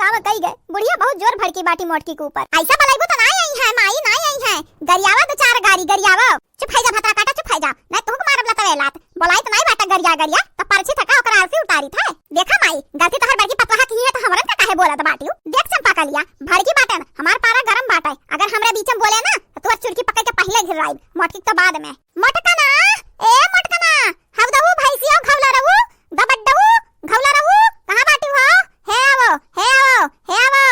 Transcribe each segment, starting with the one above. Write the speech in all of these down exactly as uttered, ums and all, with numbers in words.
काम कई गए, बुढ़िया बहुत जोर भड़की बाटी मोटकी के ऊपर। ऐसा बलाइबो तो नाई आई है, माई नाई आई है, गरियावा दो चार गारी गरियावा। चुप है जा भतरा काटा, चुप है जा, नहीं तुहको मारब लतवे लात। बोलाई तो नाई बाटा गरिया गरिया, तो परछी थका ओकरा आरसी उतारी था। देखा माई, गलती तोहर बड़की पतोहा की है तो हमरन का काहे बोलत बाटियो? देख चंपा कलिया, भड़की बाटन, हमार पारा गरम बाटे, अगर हमरे बीच में बोले ना तो तोर चुरकी पकड़ के पहले घिराइब, मोटकी तो बाद में। मोटकना, ए मोटकना, हव दऊ भैंसियो घवला रहू, दबड्डऊ घवला रहू, कहाँ बाटी हो? हे आवो, हे आवो, हे आवो।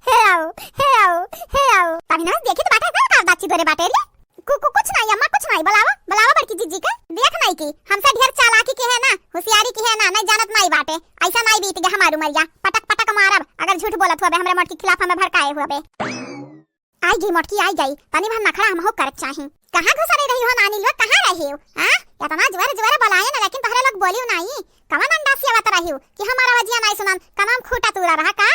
हे आओ, हे आओ, हे आओ। तनी ना देखी तो बाटे, का बातचीत हो रे बाटे रे? कु-, कु-, कुछ नहीं अम्मा, कुछ नहीं। बुलावा, बुलावा बड़की जिज्जी के। देख नहीं की, हमसे ढेर चालाकी के है ना, होशियारी के है ना, नहीं जानत नहीं बाटे। ऐसा नहीं बीत गया हमार उमरिया। पटक, पटक मारब, अगर झूठ बोलत हुआ बे, हमरे मोट के खिलाफ हमें भड़काए हुआ बे। आई गई मोटकी, आई गई। तनी भर नखड़ा हमहू करत चाही। कहाँ घुसरे रही हो नानी लोग, कहाँ रही हो? हाँ? इतना जोर जोर बुलाए ना, लेकिन तोहरे लोग बोलियो नहीं। कवन अंडा सियावत रही हो कि हमार आवाजिया नहीं सुनन, कनवा में खूंटा तूरा रहा का?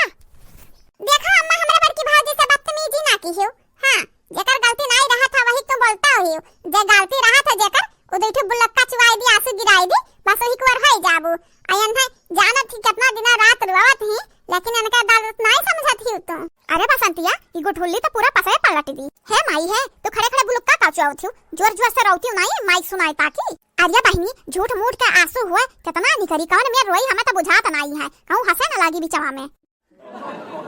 देखो अम्मा, हमरे बड़की भौजी से बदतमीजी ना की हो। हाँ, जेकर गलती नहीं रहा था वही तो बोलता हो। जे गलती रहा था जेकर, उ दुई ठो बुलक्का चुआई दी, आंसू गिराई दी, बस वही कुवर होई जाबू। अयन है, जानत ही कितना दिना रात रोवत ही, लेकिन इनका दर्द नहीं समझत ही तू। अरे बसंतिया, ई गुठुल्ली तो पूरा पसरे पलट दी। हे माई है, तू खड़े खड़े बुलक्का का चुआवत ही, जोर जोर से रोवती नहीं, माइक सुनाए ताकि। अरे बहिनी, झूठ मूठ के आंसू हुए, कितना निकरी, कौन में रोई, हमें तो बुझात नहीं है, कहूँ हंसे न लागी बिचवा में।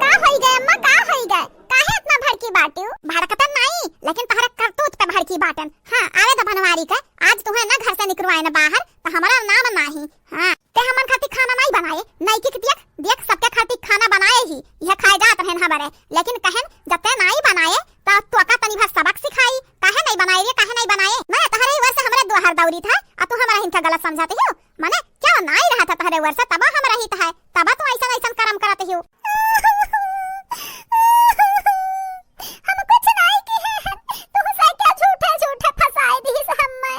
का होई गए अम्मा, का होई गए? काहे इतना भड़की बाटियो? भड़कतन नाई, लेकिन तहरे करतूत पे भड़की बाटन। हाँ, आवे द बनवारी के, आज तुहे ना घर से निकरवाए न बाहर, त हमारा नाम नाही। हाँ, ते हमन खातिर खाना नाई बनाए, नाई की देख, देख सबके खातिर खाना बनाए ही, यह खाए जात रहन हमारे, लेकिन कहन जब ते नाई बनाए, त तोका तनी भर सबक सिखाई, काहे नाई बनाए रे, काहे नाई बनाए? मैं तहरे ही वर्ष हमरे दुआर दौरी था, आ तू हमरा हिनका गलत समझाती हो, मने, क्या नाई रहा था तहरे वर्षा, तब हम रहित है, तब तू ऐसन ऐसन करम करत हियो। हम कुछ नाई किहे हन, तू से क्या झूठे झूठे फंसाए दीस हम्मे।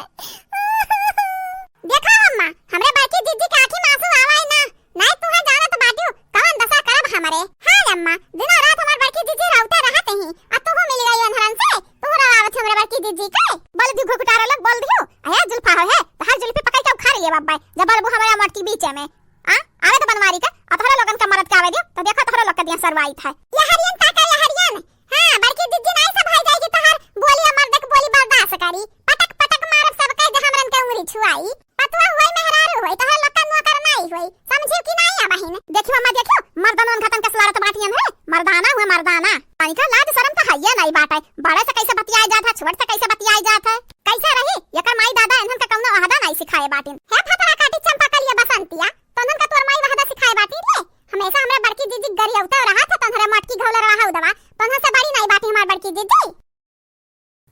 देखा अम्मा, हमरे बड़की जिज्जी के आँखी में आंसू आवाए ना, नाई तू है जानत बाटियो, कवन दशा करब हमरे। हाँ अम्मा, दिनों रात हमार बड़की जिज्जी राउते रहत ही, आ तू मिल गई अनहरन से, तू रवावत हमरे बड़की जिज्जी के। बोल दी घुघुटारा लोग, बोल दियो, अरे जुल्फा हो है, तहार जुल्फी पकड़ के उखाड़ लिए बाबा, जब बोलबू हमारे मोटकी बीचे में। आ, आवे तो बनवारी के, आ तोहरे लोगन के मरद के आवे दियो, तो देखो तोहरे लोग के दिया सरवाइत है। यहरियन ताका यहरियन। हाँ, बड़की जिज्जी नाई सब भाई जाएगी तोहर, बोली अमर देख बोली बर्दाश्त करी। पटक पटक मारब सब कह दे हमरन के उंगली छुआई। पतवा हुई मेहरारू हुई, तोहरे लोग का नौकर नाई हुई। समझियो कि नाई आ बहिन? देखियो अम्मा देखियो, मर्दन उनका तन के सलारत बाटियन है, मर्दाना हुए मर्दाना। तनिका लाज शरम तो हइये नाई बाटे, बड़े से कैसे बतियाए जात है, छोट से कैसे बतियाए जात है, कैसे रही? एकर माई दादा इन्हन का कौनो अहदा नाई सिखाए बाटिन। हे फतरा काटी चंपा कलिया बसंतिया, तोहन का तोर माई वहदा सिखाए बाटी रे। हमेशा हमरे बड़की जिज्जी गरियौता रहा था, तोहरे मटकी घौले रहा उदवा। तोहन से बड़ी नाई बाटी हमार बड़की जिज्जी।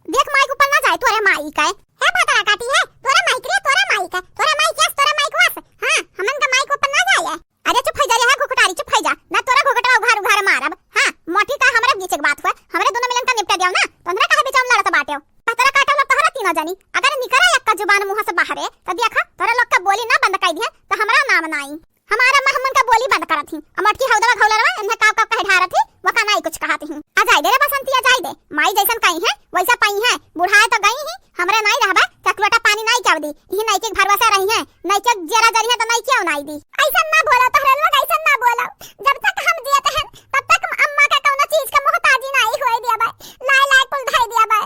देख माई को पन्ना जाए तोरे माई का। हे भतरा काटी है, तोरे माई के रे, तोरे माई का, तोरे माई के आस, तोरे माई को आस। हाँ, हमन का माई को पन्ना जाए। अरे चुप हो जा रे, हाँ घुघुटारी, चुप हो जा। ना तोरा घुघुटवा उघार उघार मारब। हाँ, मोटी का हमरे बीच के बात हुआ, हमरे दोनों मिलन का निपटा दियो ना, तोहरा काहे बीच में लड़त बाटे हो? भतरा काटब लो तोहरा तीनों जनी। अगर निकरा एक का जुबान मुंह से बाहरे, तो देखा, तोहरा लोग का बोली ना बंद कर दिया, तो हमारा नाम नाई। हमारा महमन का बोली बंद करत ही। अमटकी हौदवा घौलरवा, इन्हें काव काव कहे ढारत ही, वो का नाई कुछ कहत ही। आ जाए दे रे बसंती, आ जाए दे। माई जैसन कही है, वैसा पाई है। बुढ़ाए तो गई ही, हमरे नाई रहबा, तो एक लोटा पानी नाई क्या दी। यही नाई के भरोसे रही है, नाई के जेरा जरी है तो नाई क्यों नाई दी। ऐसा ना बोलो तोहरे लोग, ऐसा ना बोलो। जब तक हम जियत हैं, तब तक अम्मा का कौनो चीज का मोहताजी नाई होए दिया बा। लाए लाए कुल धाई दिया बा।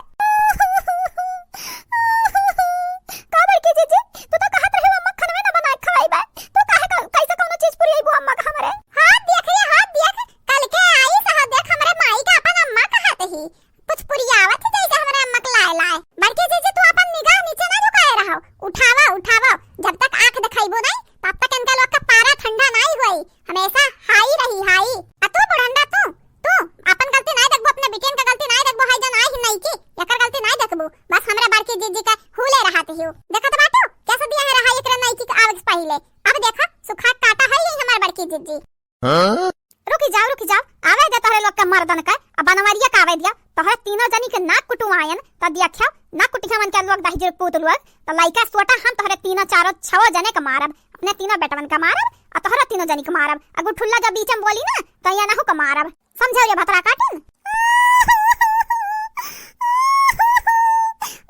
का बड़की जीजी, तू तो कहत रहे अम्मा खनवे ना बनाए खवाई बा। तू काहे का, कैसे कौनो चीज पुरियई बो अम्मा का हमरे? हाथ देख रे, हाथ देख। कल के आई सहा देख हमरे माई का अपन अम्मा कहत ही। कुछ पुरियावत ही जैसे हमरे अम्मा के लाए लाए। बड़की जीजी तू अपन निगाह नीचे ना झुकाए रहो। उठावा, उठावा। जब तक आंख दिखाईबो नहीं, तब तक इनका लोग का पारा ठंडा नहीं हुई। हमेशा हाई रही, हाई। आ तू बुढ़ंडा तू, तू अपन गलती नहीं देखबो, अपने बिटियन का गलती नहीं देखबो, हाय जन आई ही नहीं की, एकर गलती नहीं देखबो। बस हमरे बड़की जीजी का हुले रहत हियो। देखत बाटू, कैसे दिया है रहा एकरे नहीं की आवे से पहले। अब देखा, सुखा काटा है ही हमार बड़की जीजी। हाँ? रुकी जाओ, रुकी जाओ, आवे दे तोहरे लोग के मर्दन के, अब बनवरिया का आवे दिया, तोहरे तीनों जनी के नाक कुटुआयन, त देखियो, नाक कुटिया मन के लोग दहिजर पूत लोग, त लइका सोटा हम तोहरे तीनों चारों छवो जने के मारब, अपने तीनों बेटवन के मारब, आ तोहरे तीनों जनी के मारब, अगु ठुल्ला जब बीच में बोली ना, त ये नहु के मारब, समझो रे भतरा काटन?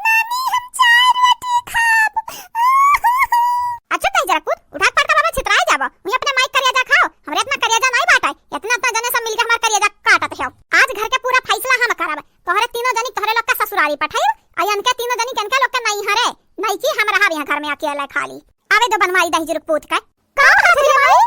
नानी, हम चार रोटी खाब। अच्छा, कह जरा कूद, उठा के पटका बाबा छितराए जाबो, वहीं अपने माइक करिया जा खाओ। अरे पठाई, अई अनके तीनों जनी के अनके लोग के नइहरे, नइकी हम रहब यहाँ घर में अकेले खाली। आवे दो बनवाई दहिजरू के पूत के। का कहत हई रे माई?